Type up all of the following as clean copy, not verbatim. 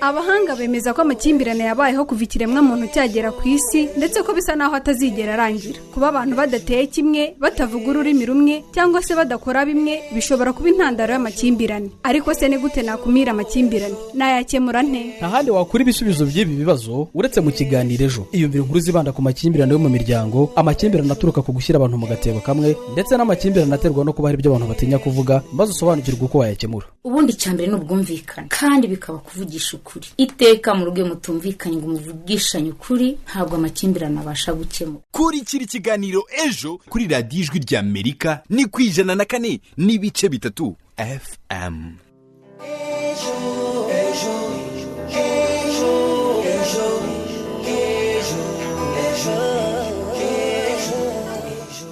Abahanga bemeza ko amakimbirane yabayeho kuva ikiremwamuntu cyagera ku isi, ndetse ko bisa n'aho atazigera arangira. Kuba abantu badateye kimwe, batavuga ururimi rumwe cyangwa se badakora bimwe, bishobora kuba intandaro y'amakimbirane. Ariko se ni gute nakumira amakimbirane? Nayakemura nte? Nta handi wakura ibisubizo by'ibi bibazo uretse mu kiganiro Ejo. Iyumvire inkuru zibanda ku makimbirane yo mu miryango, amakimbirane aturuka ku gushyira abantu mu gatebo kamwe, ndetse n'amakimbirane aterwa no kuba hari ibyo abantu batinya kuvuga, maze usobanukirwe uko wayakemura. Ubundi icya mbere ni ubwumvikane, kandi bikaba kuvugisha ukuri. Iteka mu rugo mutumvikanye ngo muvugishanye ukuri, ntabwo amakimbirane abasha gukemuka. Kurikira ikiganiro Ejo kuri Radiyo Ijwi ry'Amerika, ni ku 104.3 FM.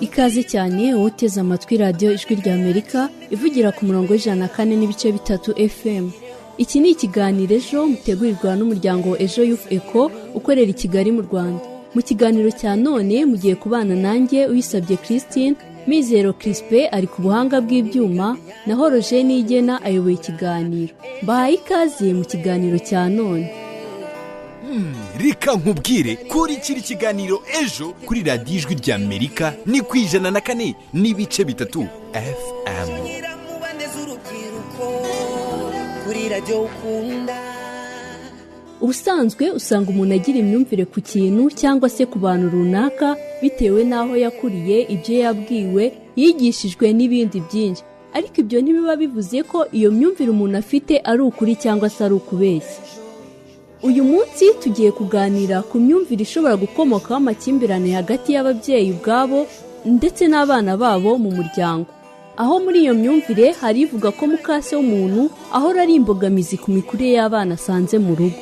Ikaze cyane wowe uteze amatwi Radiyo Ijwi rya Amerika ivugira ku murongo w'104.3 FM. Iki ni ikiganiro Ejo mutegurirwa n'umuryango Ejo Youth Eco ukorera i Kigali mu Rwanda. Mu kiganiro cya none mugiye kubana nanjye Uyisabye Christine. Mizero Crispe ari ku buhanga bw'ibyuma, naho Roger Nigena ayoboye ikiganiro. Mbahaye ikaze mu kiganiro cya none. Reka nkubwire, kurikira ikiganiro Ejo kuri Radiyo Ijwi ry'Amerika, ni ku 104.3 FM. Ubusanzwe usanga umuntu agira imyumvire ku kintu cyangwa se ku bantu runaka bitewe n'aho yakuriye, ibyo yabwiwe, yigishijwe n'ibindi byinshi. Ariko ibyo ntibiba bivuze ko iyo myumvire umuntu afite ari ukuri cyangwa se ari ukubeshya. Uyu munsi tugiye kuganira ku myumvire ishobora gukomokaho amakimbirane hagati y'ababyeyi ubwabo ndetse n'abana babo mu muryango. Aho muri iyo myumvire hari ivuga ko mukase w'umuntu ahora ari imbogamizi ku mikurire y'abana asanze mu rugo.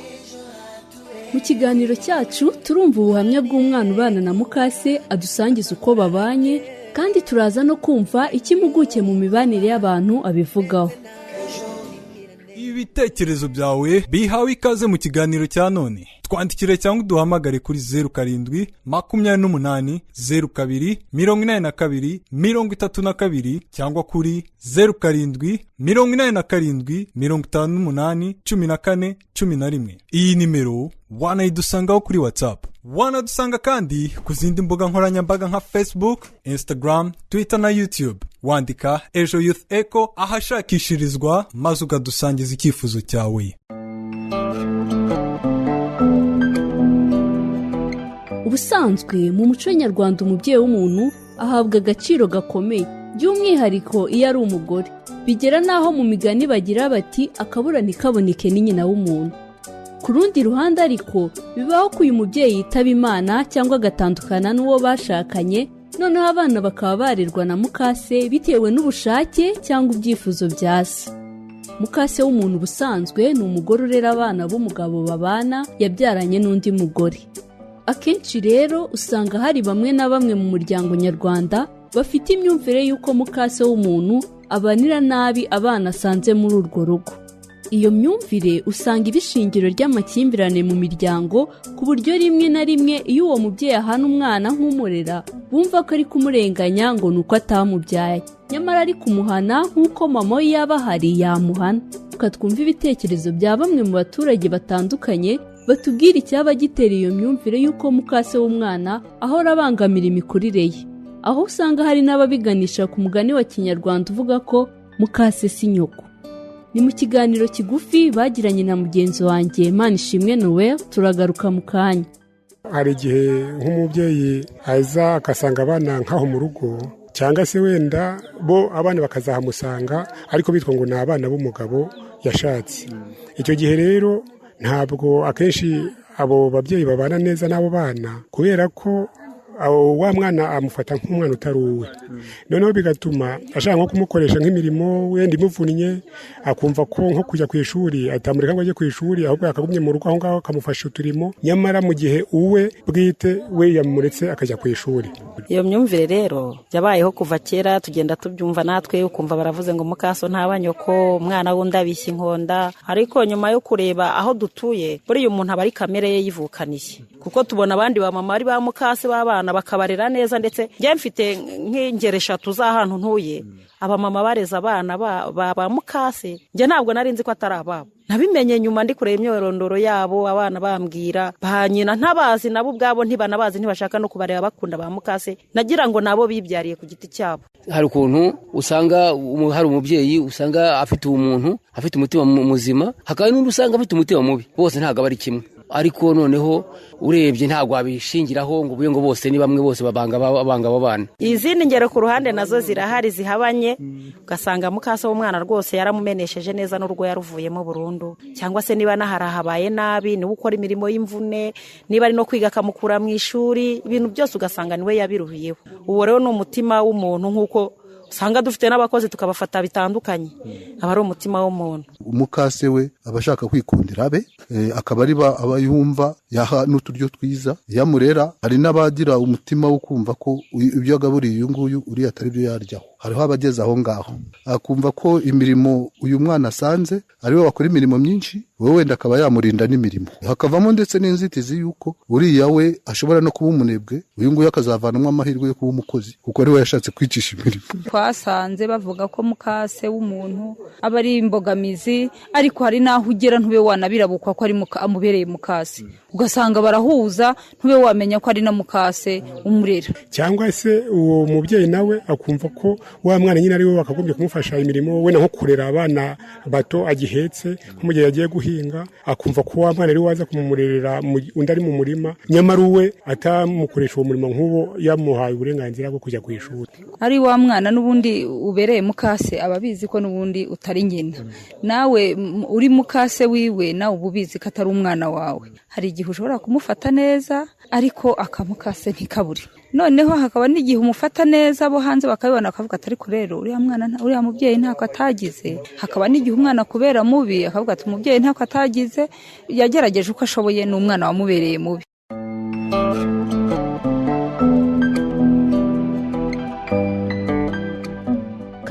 Mu kiganiro cyacu turumva ubuhamya bw'umwana ubana na mukase adusangiza uko babanye, kandi turaza no kumva icyo impuguke mu mibanire y'abantu abivugaho. Ibitekerezo byawe bihawe ikaze mu kiganiro cya none. Twandikire cyangwa uduhamagare kuri 0728 02 82 32 cyangwa kuri 07 87 58 14 11. Iyi nimero wanayidusangaho kuri WhatsApp. Wanadusanga kandi ku zindi mbuga nkoranyambaga nka Facebook, Instagram, Twitter na YouTube. Wandika Ejo Youth Echo ahashakishirizwa maze ukadusangiza icyifuzo cyawe. Ubusanzwe mu muco nyarwanda umubyeyi w'umuntu ahabwa agaciro gakomeye, by'umwihariko iyo ari umugore. Bigera n'aho mu migani bagira bati akabura ntikaboneke ni nyina w'umuntu. Ku rundi ruhande ariko bibaho ko uyu mubyeyi yitaba Imana cyangwa agatandukana n'uwo bashakanye, noneho abana bakaba barerwa na mukase bitewe n'ubushake cyangwa ibyifuzo bya se. Mukase w'umuntu ubusanzwe ni umugore urera abana b'umugabo babana yabyaranye n'undi mugore. Akenshi rero usanga hari bamwe na bamwe mu muryango nyarwanda bafite imyumvire y'uko mukase w'umuntu abanira nabi abana asanze muri urwo rugo. Iyo myumvire usanga iba ishingiro ry'amakimbirane mu miryango, ku buryo rimwe na rimwe iyo uwo mubyeyi ahana umwana nk'umurera bumva ko ari kumurenganya ngo ni uko atamubyaye, nyamara ari kumuhana nk'uko mama we yaba ahari yamuhana. Reka twumve ibitekerezo bya bamwe mu baturage batandukanye batubwira icyaba gitera iyo myumvire y'uko mukase w'umwana ahora abangamira imikurire ye, aho usanga hari n'ababiganisha ku mugani wa kinyarwanda uvuga ko mukase si nyoko. Ni mu kiganiro kigufi bagiranye na mugenzi wanjye Manishimwe Noel, turagaruka mu kanya. Hari igihe nk'umubyeyi aza agasanga abana nk'aho mu rugo, cyangwa se wenda bo abana bakazahamusanga ariko bitwa ngo ni abana b'umugabo yashatse. Icyo gihe rero ntabwo akenshi abo babyeyi babana neza n'abo bana, kubera ko wa mwana amufata nk'umwana utari uwe. Noneho bigatuma ashaka nko kumukoresha nk'imirimo wenda imuvunnye, akumva ko nko kujya ku ishuri atamureka ngo ajye ku ishuri, ahubwo akagumye mu rugo aho ngaho akamufasha uturimo, nyamara mu gihe uwe bwite we yamuretse akajya ku ishuri. Iyo myumvire rero yabayeho kuva kera, tugenda tubyumva natwe, ukumva baravuze ngo mukaso ntaba nyoko, umwana wundi abishya inkonda. Ariko nyuma yo kureba aho dutuye, buriya umuntu aba ari kamere ye yivukaniye, kuko tubona abandi ba mama ari ba mukase b'abana bakabarera neza. Ndetse njye mfite nk'ingero eshatu z'ahantu ntuye, abamama bareza abana ba mukase, njye ntabwo nari nzi ko atari ababo. Nabimenye nyuma ndi kureba imyorondoro yabo, abana bambwira ba nyina ntabazi, nabo ubwabo ntibanabazi, ntibashaka no kubareba, bakunda ba mukase. Nagira ngo nabo bibyariye ku giti cyabo. Hari ukuntu usanga hari umubyeyi usanga afite umuntu afite umutima muzima, hakaba n'undi usanga afite umutima mubi. Bose ntabwo aba ari kimwe, ariko noneho urebye ntabwo wabishingiraho ngo ubuye ngo bose ni bamwe, bose babanga abo bana. Izindi ngero ku ruhande nazo zirahari zihabanye, ugasanga mukase w'umwana rwose yaramumenesheje neza n'urugo yaruvuyemo burundu, cyangwa se niba naharahabaye nabi niwe ukora imirimo y'imvune, niba ari no kwiga akamukura mu ishuri, ibintu byose ugasanga niwe yabiruhiyeho. Uwo rero ni umutima w'umuntu, nk'uko usanga dufite n'abakozi tukabafata bitandukanye, aba ari umutima w'umuntu. Umukase we aba ashaka kwikundira abe, akaba ari aba yumva yaha n'uturyo twiza yamurera. Hari n'abagira umutima wo kumva ko ibyo agaburiye uyu nguyu uriya atari byo yaryaho. Hariho abageze aho ngaho akumva ko imirimo uyu mwana asanze ariwe wakora imirimo myinshi, wowe wenda akaba yamurinda n'imirimo. Hakavamo ndetse n'inzitizi y'uko uriya we ashobora no kuba umunebwe, uyu nguyu akazavanamo amahirwe yo kuba umukozi kuko ariwe yashatse kwicisha imirimo. Twasanze bavuga ko mukase w'umuntu aba ari imbogamizi, ariko hari n'aho ugera ntube wanabirabukwa ko ari amubereye mukase, ugasanga barahuza ntube wamenya ko ari na mukase umurera. Cyangwa se uwo mubyeyi nawe akumva ko wa mwana nyine ari we wakagombye kumufasha imirimo, we nko kurera abana bato agihetse, nko mu gihe yagiye guhinga akumva ko wa mwana ari we waza kumumurerera undi ari mu murima, nyamara uwe atamukoresha uwo murimo nk'uwo yamuhaye uburenganzira bwo kujya ku ishuri. Ari wa mwana n'ubundi ubereye mukase aba abizi ko n'ubundi utari nyina, nawe uri mukase wiwe nawe uba ubizi ko atari umwana wawe. Hari igihe ushobora kumufata neza ariko akamukase ntikabure, noneho hakaba n'igihe umufata neza abo hanze bakabibona bakavuga ati ariko rero uriya mwana uriya mubyeyi ntako atagize. Hakaba n'igihe umwana kubera mubi akavuga ati umubyeyi ntako atagize, yagerageje uko ashoboye, ni umwana wamubereye mubi.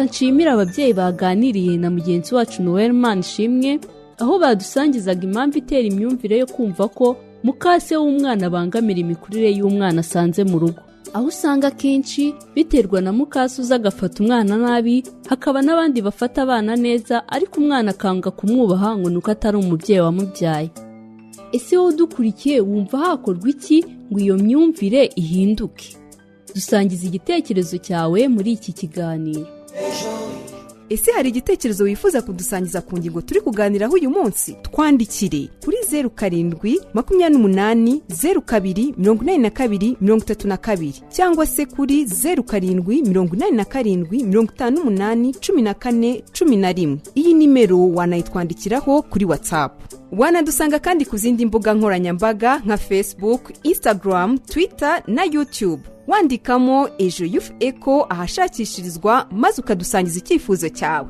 Nshimira ababyeyi baganiriye na mugenzi wacu Noel Manishimwe, aho badusangizaga impamvu itera imyumvire yo kumva ko mukase w'umwana abangamira imikurire y'umwana asanze mu rugo, aho usanga akenshi biterwa na mukase uza agafata umwana nabi, hakaba n'abandi bafata abana neza ariko umwana akanga kumwubaha ngo nuko atari umubyeyi wamubyaye. Ese wowe udukurikiye wumva hakorwa iki ngo iyo myumvire ihinduke? Dusangiza igitekerezo cyawe muri iki kiganiro. Ese hari igitekerezo wifuza kudusangiza ku ngingo turi kuganiraho uyu munsi? Twandikire kuri 07 28 02 82 32 cyangwa se kuri 07 87 58 14 11. Iyi nimero wanayitwandikiraho kuri WhatsApp. Wanadusanga kandi ku zindi mbuga nkoranyambaga nka Facebook, Instagram, Twitter na YouTube. Wandikamo Ejo Youth Echo ahashakishirizwa maze ukadusangiza icyifuzo cyawe.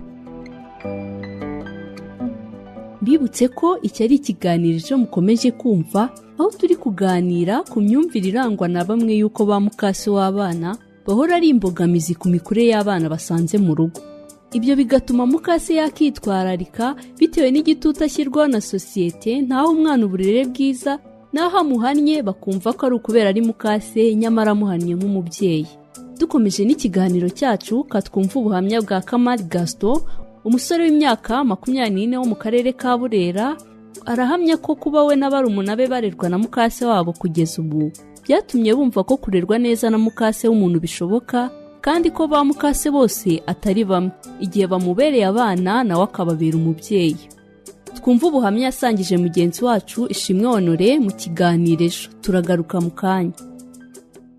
Mbibutse ko iki ari ikiganiro cyo mukomeje kumva, aho turi kuganira ku myumvire irangwa na bamwe y'uko ba mukase w'abana bahora ari imbogamizi ku mikurire y'abana basanze mu rugo. Ibyo bigatuma mukase yakitwararika bitewe n'igitutu ashyirwaho na sosiyete, ntaho umwana uburere bwiza naho amuhannye bakumva ko ari ukubera ari mukase, nyamara amuhannye nk'umubyeyi. Dukomeje n'ikiganiro cyacu, katwumva ubuhamya bwa Kamari Gaston, umusore w'imyaka 24 wo mu karere ka Burera. Arahamya ko kuba we na barumuna be barerwa na mukase wabo kugeza ubu byatumye bumva ko kurerwa neza na mukase w'umuntu bishoboka, kandi ko ba mukase bose atari bamwe, igihe bamubereye abana nawe akababera umubyeyi. Twumva ubuhamya yasangije mugenzi wacu Ishimwe Honore mu kiganiro Ejo. Turagaruka mu kanya.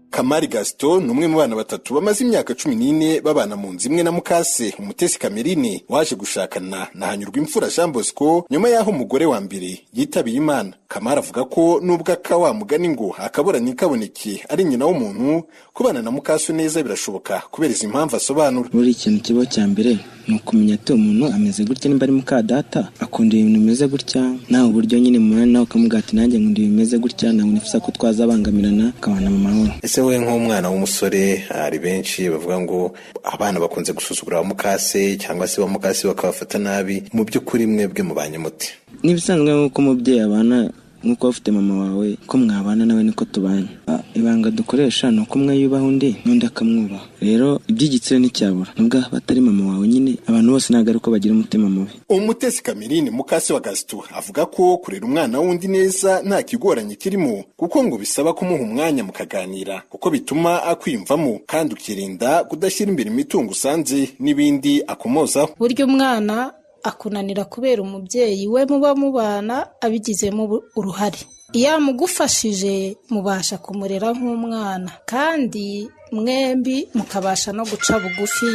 Kamari Gaston ni umwe mu bana batatu bamaze imyaka 14 babana mu nzu imwe na mukase Umutesi Kamerine, waje gushakana na Hanyurwa Imfura Jean Bosco nyuma y'aho umugore wa mbere yitabiye Imana. Kamari avuga ko nubwo akawa mugani ngo akabura ntikaboneke ari nyina w'umuntu, kubana na mukase neza birashoboka kubera izi mpamvu asobanura. Buri ikintu kiba cya mbere ni ukumenya ati umuntu ameze gutya, nimba ari muka data akunda ibintu bimeze gutya, nawe uburyo nyine mubana nawe ukamubwira ati nanjye nkunda ibintu bimeze gutya, ntabwo nifuza ko twazabangamirana, akabana mu mahoro. Ese wowe nk'umwana w'umusore, hari benshi bavuga ngo abana bakunze gusuzugura ba mukase cyangwa se ba mukase bakabafata nabi, mu by'ukuri mwebwe mubanye muti? N'ibisanzwe nk'uko umubyeyi abana, nk'uko ufite mama wawe ko mwabana nawe niko tubanye. Ibanga dukoresha ni uko umwe yubaha undi n'undi akamwubaha. Rero iby'igitsina nticyabura, nubwo batari mama wawe nyine, abantu bose ntabwo ari uko bagira umutima mubi. Umutesi Kamerine, mukase wa Gasito, avuga ko kurera umwana w'undi neza nta kigoranye kirimo, kuko ngo bisaba kumuha umwanya mukaganira, kuko bituma akwiyumvamo kandi ukirinda kudashyira imbere imitungo usanze n'ibindi akomozaho. Burya umwana akunanira kubera umubyeyi we muba mubana abigizemo uruhare. Iyo amugufashije mubasha kumurera nk'umwana, kandi mwembi mukabasha no guca bugufi.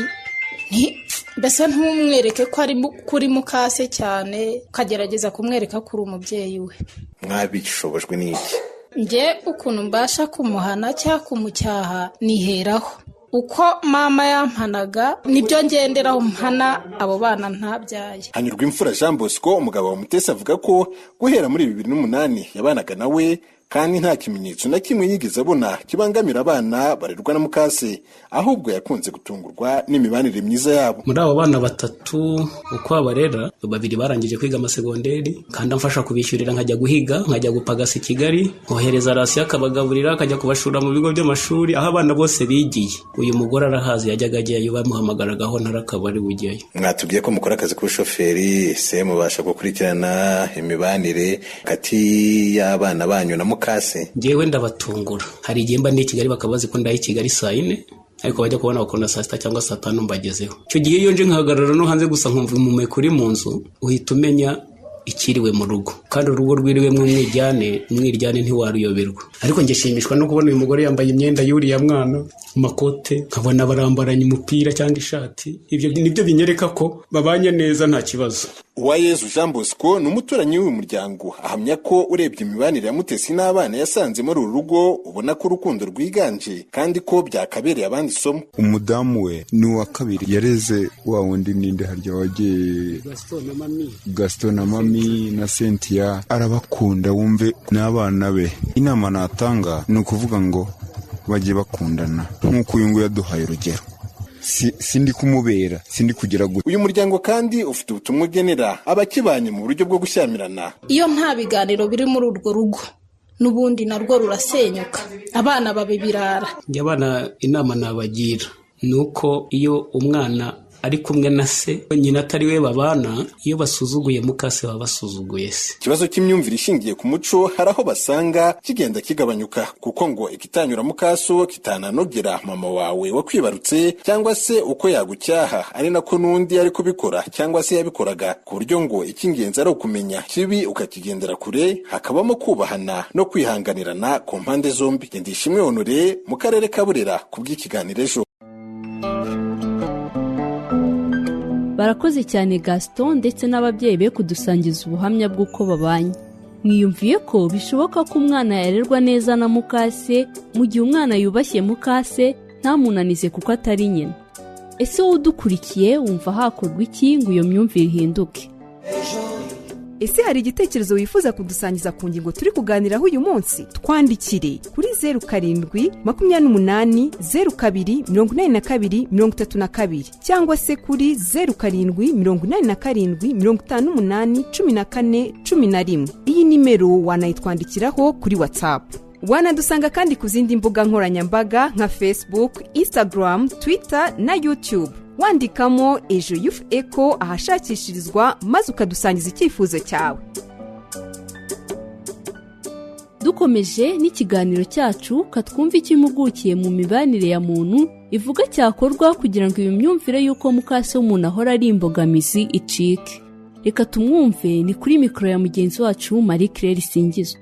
Mbese ntumwereke ko ari kuri mukase cyane, ukagerageza kumwereka ko uri umubyeyi we. Mwabishobojwe n'iki? Njye ukuntu mbasha kumuhana cyangwa kumucyaha niheraho uko mama yampanaga, nibyo ngenderaho mpana abo bana ntabyaye. Hanyurwa Imfura Jean Bosco, umugabo wa Mutesi, avuga ko guhera muri 2008 yabanaga nawe kandi nta kimenyetso na kimwe yigeze abona kibangamira abana barerwa na mukase, ahubwo yakunze gutungurwa n'imibanire myiza yabo. Muri abo bana batatu uko abarera, babiri barangije kwiga amasegonderi, kandi amfasha kubishyurira, nkajya guhiga, nkajya gupagasa i Kigali, nkohereza rasiyo akabagaburira, akajya kubashura mu bigo by'amashuri aho abana bose bigiye. Uyu mugore arahazi, yajyaga ajyayo, bamuhamagaragaho ntarakaba ari bujyayo. Mwatubwiye ko mukora akazi k'ubushoferi, se mubasha gukurikirana imibanire hagati y'abana banyu na mukase? Njyewe ndabatungura. Hari igihe mba ndi i Kigali bakaba bazi ko ndaye i Kigali saa 4, ariko bajya kubona bakunda saa 6 cyangwa saa 5 mbagezeho. Icyo gihe iyo nje nkahagarara no hanze gusa nkumva impumeko uri mu nzu, uhita umenya ikiriwe mu rugo. Kandi urugo rwiriwemo umwiryane ntiwaruyoberwa. Ariko njye shimishwa no kubona uyu mugore yambaye imyenda y'uriya mwana, amakote, nkabona barambaranye umupira cyangwa ishati. Ibyo nibyo binyereka ko babanye neza nta kibazo. Uwayezu Jean Bosco ni umuturanyi w'uyu muryango, ahamya ko urebye imibanire ya Mutesi n'abana yasanze muri uru rugo, ubona ko urukundo rwiganje kandi ko byakabereye abandi isomo. Umudamu we ni uwa kabiri yareze wa wundi ninde harya wagiye Gaston na Mami na Cynthia, arabakunda wumve n'abana be. Inama natanga ni ukuvuga ngo bajye bakundana nk'uko uyu nguyu yaduhaye urugero. Sindi kumubera, sindi kugira gute. Uyu muryango kandi ufite ubutumwa ugenera abakibanye mu buryo bwo gushyamirana. Iyo nta biganiro biri muri urwo rugo, n'ubundi narwo rurasenyuka, abana babibirara. Njye abana inama nabagira ni uko iyo umwana ari kumwe na se, nyina atari we babana, iyo basuzuguye mukase baba basuzuguye se. Ikibazo cy'imyumvire ishingiye ku muco hari aho basanga kigenda kigabanyuka, kuko ngo ikitanyura mukaso kitananogera mama wawe wakwibarutse, cyangwa se uko yagucyaha ari nako n'undi ari kubikora cyangwa se yabikoraga, ku buryo ngo icy'ingenzi ari ukumenya kibi ukakigendera kure, hakabamo kubahana no kwihanganirana ku mpande zombi. Ndishimwe Honore mu karere ka Burera ku bw'ikiganiro Ejo. Barakoze cyane Gaston ndetse n'ababyeyi be kudusangiza ubuhamya bw'uko babanye. Mwiyumviye ko bishoboka ko umwana yarerwa neza na mukase mu gihe umwana yubashye mukase ntamunanize kuko atari nyina. Ese wowe udukurikiye wumva hakorwa iki ngo iyo myumvire ihinduke? Ese hari igitekerezo wifuza kudusangiza ku ngingo turi kuganiraho uyu munsi? Twandikire kuri 07 28 02 82 32 cyangwa se kuri 07 87 58 14 11. Iyi nimero wanayitwandikiraho kuri WhatsApp. Wanadusanga kandi ku zindi mbuga nkoranyambaga nka Facebook, Instagram, Twitter na YouTube. Wandikamo Ejo Youth Echo ahashakishirizwa maze ukadusangiza icyifuzo cyawe. Dukomeje n'ikiganiro cyacu, katwumva icyo impugukiye mu mibanire ya muntu ivuga cyakorwa kugira ngo iyo myumvire y'uko mukase w'umuntu ahora ari imbogamizi icike. Reka tumwumve, ni kuri mikoro ya mugenzi wacu Marie Claire Singizwa.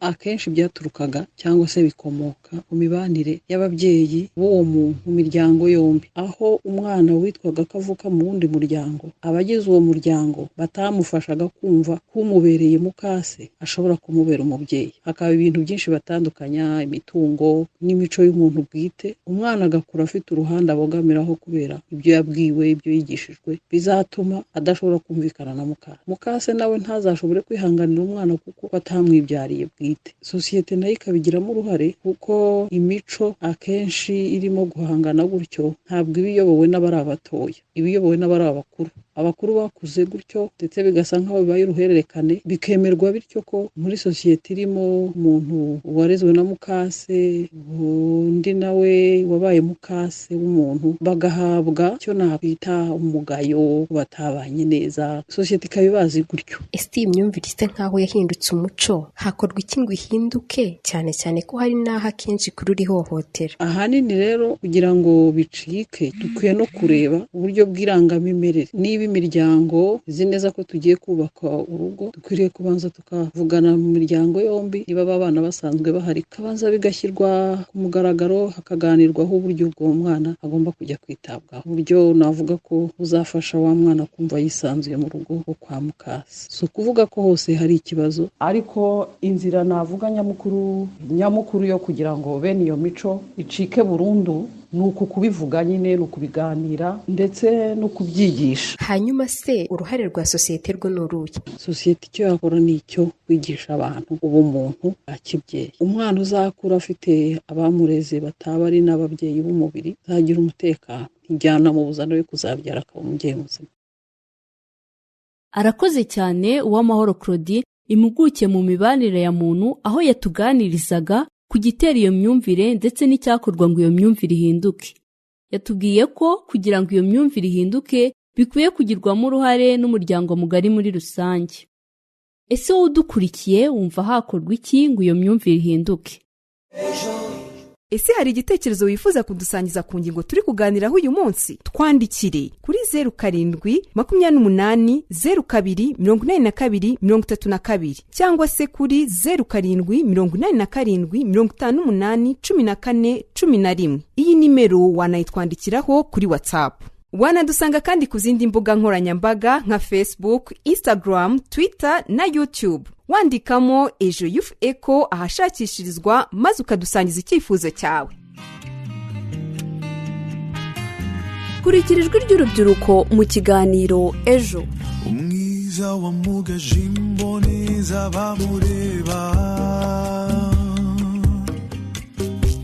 Akenshi byaturukaga cyangwa se bikomoka ku mibanire y'ababyeyi b'uwo muntu mu miryango yombi, aho umwana witwaga ko avuka mu wundi muryango, abagize uwo muryango batamufashaga kumva ko umubereye mukase ashobora kumubera umubyeyi. Hakaba ibintu byinshi batandukanya, imitungo n'imico y'umuntu bwite. Umwana agakura afite uruhande abogamiraho kubera ibyo yabwiwe, ibyo yigishijwe, bizatuma adashobora kumvikana na mukase. Mukase nawe ntazashobore kwihanganira umwana kuko atamwibyariye bwite. Sosiyete nayo ikabigiramo uruhare, kuko imico akenshi irimo guhangana gutyo ntabwo iba iyobowe n'abari abatoya, iba iyobowe n'abari abakuru. Abakuru bakuze gutyo, ndetse bigasa nk'aho bibaye uruhererekane, bikemerwa bityo ko muri sosiyete irimo umuntu warezwe na mukase, undi nawe wabaye mukase w'umuntu, bagahabwa icyo nakwita umugayo, batabanye neza, sosiyete ikaba ibazi gutyo. Ese iyi myumvire isa nkaho yahindutse umuco, hakorwa iki ngo ihinduke, cyane cyane ko hari n'aho akenshi ikurura ihohotera? Ahanini rero kugira ngo bicike, dukwiye no kureba uburyo bw'irangamimerere. Niba imiryango izi neza ko tugiye kubaka urugo, dukwiriye kubanza tukavugana mu miryango yombi, niba aba bana basanzwe bahari, kabanza bigashyirwa ku mugaragaro, hakaganirwaho uburyo bw'uwo mwana agomba kujya kwitabwaho, uburyo navuga ko buzafasha wa mwana kumva yisanzuye mu rugo rwo kwa mukase. Si ukuvuga ko hose hari ikibazo, ariko inzira navuga nyamukuru nyamukuru yo kugira ngo bene iyo mico icike burundu ni uku kubivuga nyine, ni ukubiganira ndetse no kubyigisha. Hanyuma se uruhare rwa sosiyete rwo ni uruhe? Sosiyete icyo yakora ni icyo kwigisha abantu ubumuntu bwa kibyeyi. Umwana uzakura afite abamureze bataba ari n'ababyeyi b'umubiri, azagira umutekano, ntijyanamubuza nawe kuzabyara akaba umubyeyi muzima. Arakoze cyane Uwamahoro Claudie, impuguke mu mibanire ya muntu, aho yatuganirizaga ku gitera iyo myumvire ndetse n'icyakorwa ngo iyo myumvire ihinduke. Yatubwiye ko kugira ngo iyo myumvire ihinduke bikwiye kugirwamo uruhare n'umuryango mugari muri rusange. Ese wowe udukurikiye wumva hakorwa iki ngo iyo myumvire ihinduke? Ese hari igitekerezo wifuza kudusangiza ku ngingo turi kuganiraho uyu munsi? Twandikire kuri 0728 02 82 32, cyangwa se kuri 0787 58 14 11. Iyi nimero wanayitwandikiraho kuri WhatsApp. Wanadusanga kandi ku zindi mbuga nkoranyambaga nka Facebook, Instagram, Twitter na YouTube, wandikamo Ejo Youth Echo ahashakishirizwa, maze ukadusangiza icyifuzo cyawe. Kurikira ijwi ry'urubyiruko mu kiganiro Ejo. Umwiza wamugaje imboni z'abamureba,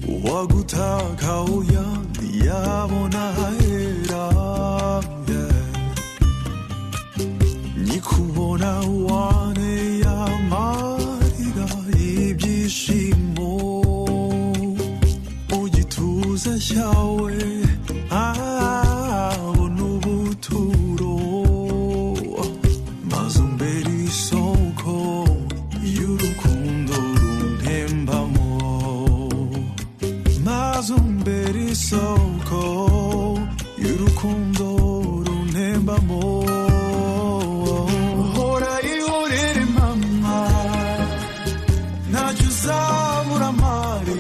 uwagutaka oya ntiyabona ahera. Nyikubona wane amarira y'ibyishimo mu gituza cyawe, abona ubuturo, maze umbere isoko y'urukundo runtembamo, maze umbere isoko y'urukundo runtembamo. Hora ihorere mama, ntacyo uzabura amari,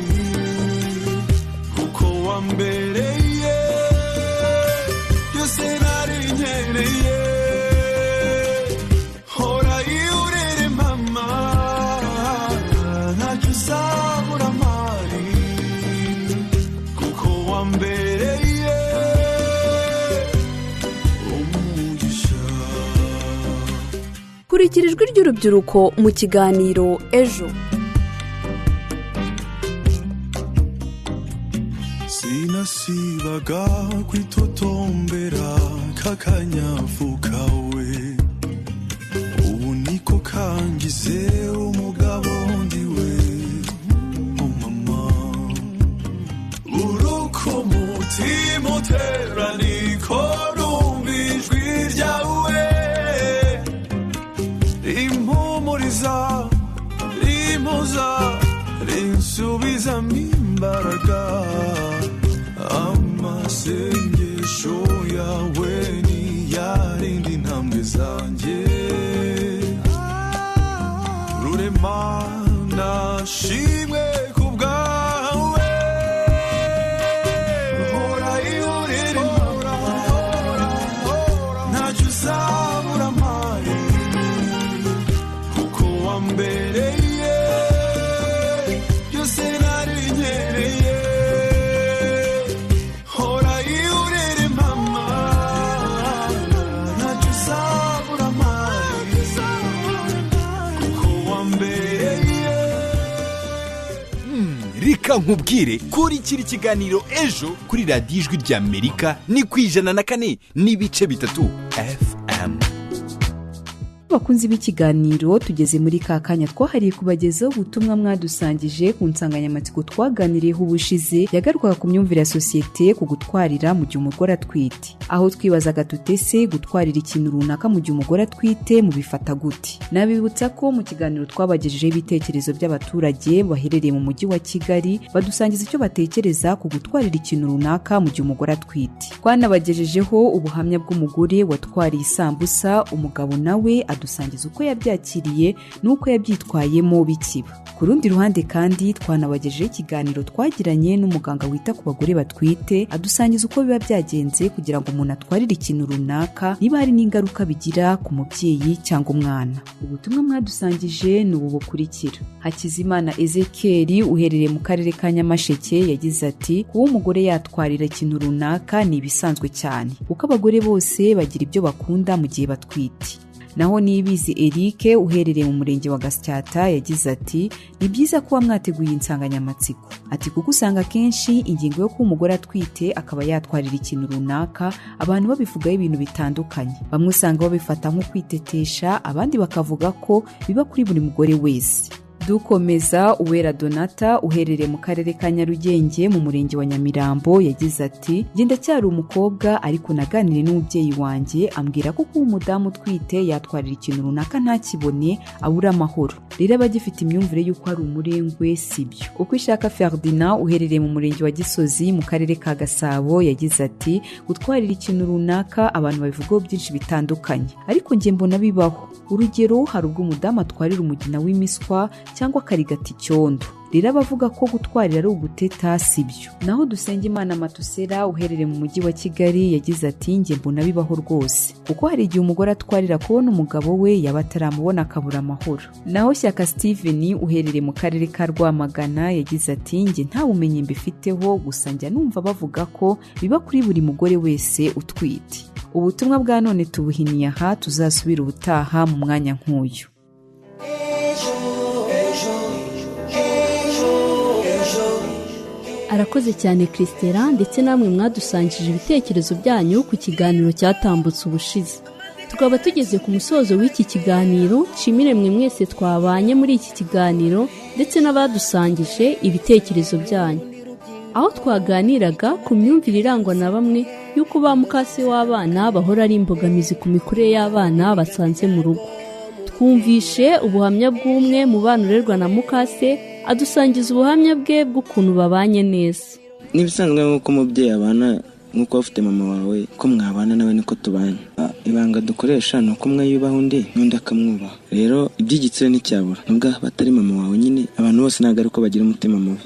kuko wambereye byose nari nkeneye. Hora ihorere mama, ntacyo uzabura amari, kuko wambereye umugisha. Kurikira ijwi ry'urubyiruko mu kiganiro Ejo. Sinasibaga kwitotombera kakanyafu kawe, ubu niko kangize umugabo ndiwe. Oh mama, uruko umutima utera niko numva ijwi ryawe rimpumuriza, rimpoza, rinsubizamo imbaraga. Amasengesho yawe ni yarindi intambwe zanjye. Rurema nashimwe ku bwawe. Hora ihorere, ntacyo uzabura amari, kuko wambereye byose nari nkeneye. Hora ihorere mama, ntacyo uzabura amari, kuko wambereye. Reka nkubwire, kurikira ikiganiro Ejo kuri Radiyo Ijwi ry'Amerika, ni ku 104.3 FM. Bakunzi b'ikiganiro, tugeze muri ka kanya twahariye kubagezaho ubutumwa mwadusangije ku nsanganyamatsiko twaganiriyeho ubushize, yagarukaga ku myumvire ya sosiyete ku gutwarira mu gihe umugore atwite, aho twibazaga tutese gutwarira ikintu runaka mu gihe umugore atwite mubifata gute. Nabibutsa ko mu kiganiro twabagejejeho ibitekerezo by'abaturage baherereye mu mujyi wa Kigali, badusangiza icyo batekereza ku gutwarira ikintu runaka mu gihe umugore atwite. Twanabagejejeho ubuhamya bw'umugore watwariye isambusa umugabo, nawe adusangiza uko yabyakiriye n'uko yabyitwayemo bikiba. Ku rundi ruhande kandi twanabagejejeho ikiganiro twagiranye n'umuganga wita ku bagore batwite, adusangiza uko biba byagenze kugira ngo umuntu atwarire ikintu runaka, niba hari n'ingaruka bigira ku mubyeyi cyangwa umwana. Ubutumwa mwadusangije ni ubu bukurikira. Hakizimana Ezekiel uherereye mu karere ka Nyamasheke yagize ati: kuba umugore yatwarira ikintu runaka ni ibisanzwe cyane, kuko abagore bose bagira ibyo bakunda mu gihe batwite. Naho Niyibizi Eric uherereye mu murenge wa Gasyata yagize ati: ni byiza kuba mwateguye insanganyamatsiko, ati kuko usanga akenshi ingingo yo kuba umugore atwite akaba yatwarira ikintu runaka abantu babivugaho ibintu bitandukanye. Bamwe usanga babifata nko kwitetesha, abandi bakavuga ko biba kuri buri mugore wese. Dukomeza, Uwera Donata uherereye mu karere ka Nyarugenge mu murenge wa Nyamirambo yagize ati: njye ndacyari umukobwa, ariko naganiriye n'umubyeyi wanjye ambwira ko kuba umudamu utwite yatwarira ikintu runaka ntakibone abura amahoro. Rero abagifite imyumvire y'uko ari umurengwe sibyo. Uko ishaka Ferdinand uherereye mu murenge wa Gisozi mu karere ka Gasabo yagize ati: gutwarira ikintu runaka abantu babivugaho byinshi bitandukanye, ariko njye mbona bibaho. Urugero, hari ubwo umudamu atwarira umugina w'imiswa cyangwa akarigata icyondo. Rero abavuga ko gutwarira ari uguteta sibyo. Naho Dusengimana Matusera uherereye mu mujyi wa Kigali yagize ati: njye mbona bibaho rwose, kuko hari igihe umugore atwarira kubona umugabo we yaba ataramubona akabura amahoro. Naho Shyaka Steven uherereye mu karere ka Rwamagana yagize ati: njye nta bumenyi mbifiteho, gusa njya numva bavuga ko biba kuri buri mugore wese utwite. Ubutumwa bwa none tubuhiniye aha, tuzasubira ubutaha mu mwanya nk'uyu. Arakoze cyane Christella, ndetse namwe mwadusangije ibitekerezo byanyu ku kiganiro cyatambutse ubushize. Tukaba tugeze ku musozo w'iki kiganiro. Nshimire mwe mwese twabanye muri iki kiganiro ndetse n'abadusangije ibitekerezo byanyu, aho twaganiraga ku myumvire irangwa na bamwe y'uko ba mukase w'abana bahora ari imbogamizi ku mikurire y'abana basanze mu rugo. Twumvishe ubuhamya bw'umwe mu bana urerwa na mukase, adusangiza ubuhamya bwe bw'ukuntu babanye neza. N'ibisanzwe nk'uko umubyeyi abana, nk'uko ufite mama wawe ko mwabana nawe niko tubanye. Ibanga dukoresha ni uko umwe yubaha undi n'undi akamwubaha. Rero iby'igitsina nticyabura, nubwo batari mama wawe nyine, abantu bose ntabwo ari uko bagira umutima mubi.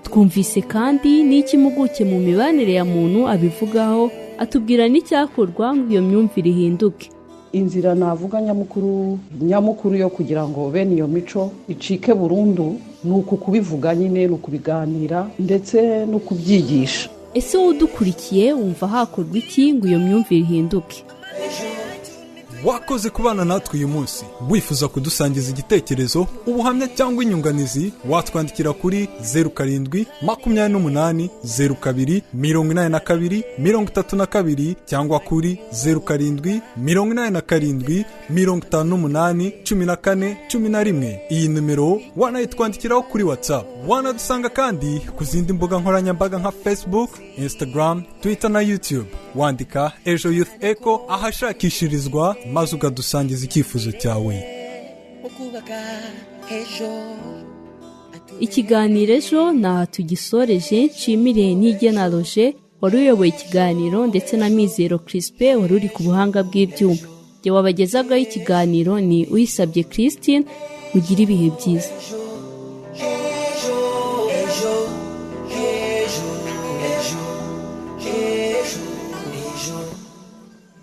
Twumvise kandi n'icyo impuguke mu mibanire ya muntu abivugaho, atubwira n'icyakorwa ngo iyo myumvire ihinduke. Inzira navuga nyamukuru yo kugira ngo bene iyo mico icike burundu ni uku kubivuga nyine, ni ukubiganira ndetse no kubyigisha. Ese wowe udukurikiye wumva hakorwa iki ngo iyo myumvire ihinduke? Wakoze kubana natwe uyu munsi. Wifuza kudusangiza igitekerezo, ubuhamya cyangwa inyunganizi, watwandikira kuri 07 28 02 82 32 cyangwa kuri 07 87 58 14 11. Iyi nimero wanayitwandikiraho kuri WhatsApp. Wanadusanga kandi ku zindi mbuga nkoranyambaga nka Facebook, Instagram, Twitter na YouTube. Wandika Ejo Youth Echo ahashakishirizwa maze ukadusangiza icyifuzo cyawe. Ikiganiro ejo naha tugisoreje. Nshimire Nigena Roger wari uyoboye ikiganiro ndetse na Mizero Crispin wari uri ku buhanga bw'ibyuma. Jye wabagezagaho ikiganiro ni Uyisabye Christine. Mugire ibihe byiza.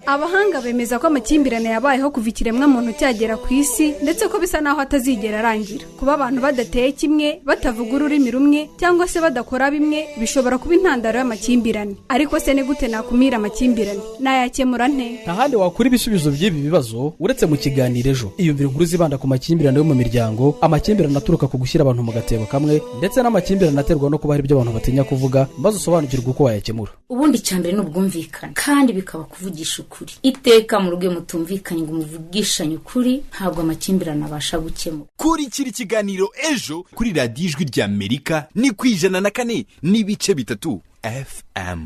Abahanga bemeza ko amakimbirane yabayeho kuva ikiremwamuntu cyagera ku isi, ndetse ko bisa naho atazigera arangira. Kuba abantu badateye kimwe, batavuga ururimi rumwe cyangwa se badakora bimwe bishobora kuba intandaro y'amakimbirane. Ariko se ni gute nakumira amakimbirane? Nayakemura nte? Nta handi wakura ibisubizo by'ibi bibazo uretse mu kiganiro ejo. Iyumvire inkuru zibanda ku makimbirane yo mu miryango, amakimbirane aturuka ku gushyira abantu mu gatebo kamwe, ndetse n'amakimbirane aterwa no kuba hari ibyo abantu batinya kuvuga, maze usobanukirwe uko wayakemura. Ubundi icya mbere ni ubwumvikane, kandi bikaba kuvugisha ukuri. ukuri. Iteka mu rugo iyo mutumvikanye ngo muvugishanye ukuri, ntabwo amakimbirane abasha gukemuka. Kurikira ikiganiro Ejo kuri Radiyo Ijwi ry'Amerika, ni ku 104.3 FM.